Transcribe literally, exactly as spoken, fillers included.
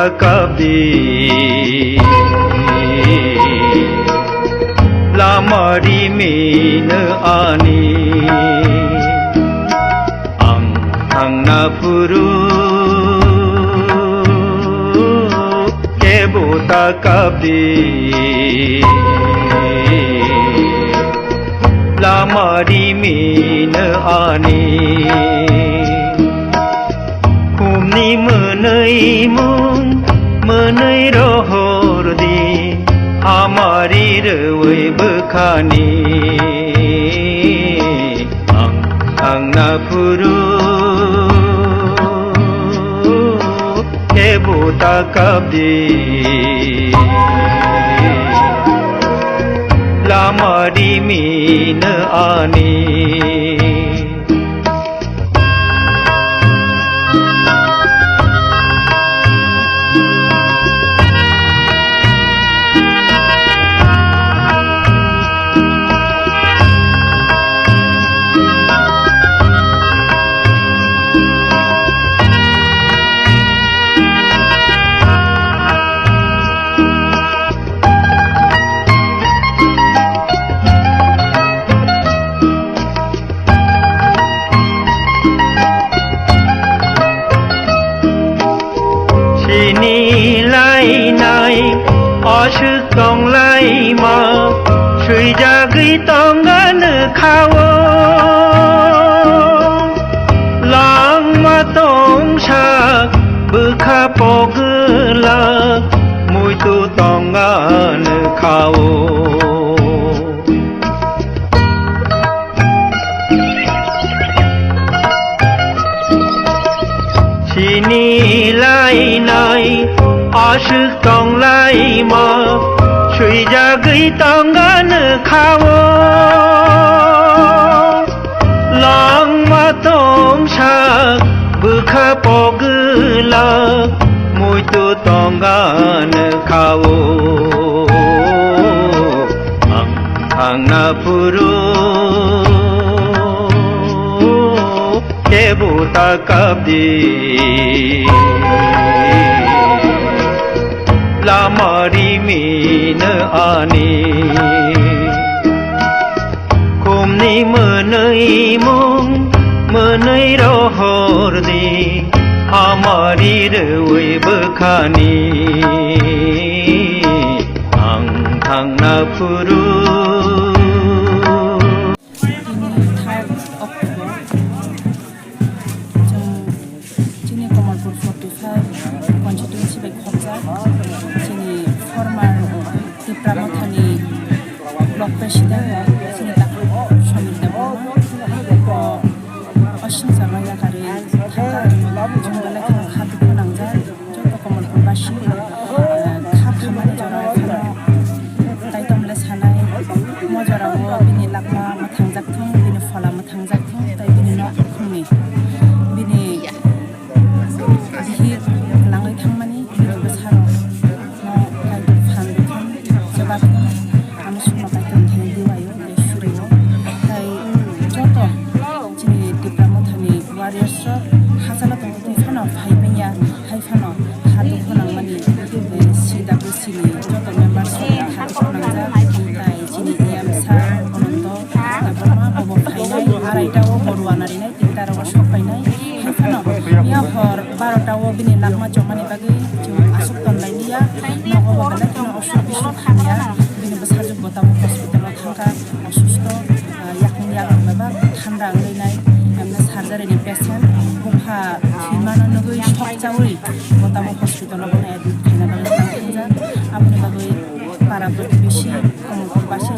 Kabdi lama rimino ani, ang thangna phuru kebo ta kabdi. Lama rimino ani. Khumni mwnwi mung, mwnwi rohor di, hamari rwui bwkhani. Ang thangna phuru kebo ta kabdi. Lama rimino ani. Sini lainai aswk tonglaima, swijagwi tongano khao. Langma tongsa bwkha pogwlak, muitu tongano khao. Sini lainai aswk tonglaima, swijagwi tongano khao. Langma tongsa bwkha pogwlak, muitu tongano khao. Ang thangna phuru kebo ta kabdi. Lama rimino ani. Khumni mwnwi mung, mwnwi rohor di, hamari rwui bwkhani. Ang thangna phuru. Third October, chwng chini Kamalpur forty five constituency bai khopjak, chini former Tipra Mothani block president, chini takhuk Samir Debbarma, o, o singsa maya kari thangkha, chwng belai kheno kha dukhu nangjak. Joto Kamalpur basi, eh, kha khamani jora phano taitom le sanai, mo jora o bini lakma mwthangjak thung, bini phola mwthangjak thung, tai bini nok khungni, bini bihik kwlangwi thangmani, bini bwsarok no Kaitor phan rwthung, chwbathung, ano sukno Kaitor thani diwaio, tei surio, tai joto chini Tipra Mothani warriors rok hachalo tongwi tongwi phano phai manya, hai phano kha dukhu nangmani, eh, C W C ni joto members rok kha dukhu nangjak, tai chini E M sir Ananto Debbarma bobo phainai, araita o bo rwna rinai, tinta rogo sok painai, hai phano ya hor barota o bini lakma chomani bagwi chwng aswk tonlai liya, nogo bo belai kheno osuk bisuk hamya, bini bwsajwk bo tabuk hospital o thangkha. Osusto, ah, yakung yagra bebak thanda wngwi nai, emne surgery ni patient, bupha thwimano nugwi sok chaui bo tamo hospital o bono admit khaina bagwi tang thungjak. Aboni bagwi para protibesi, Kamalpur basi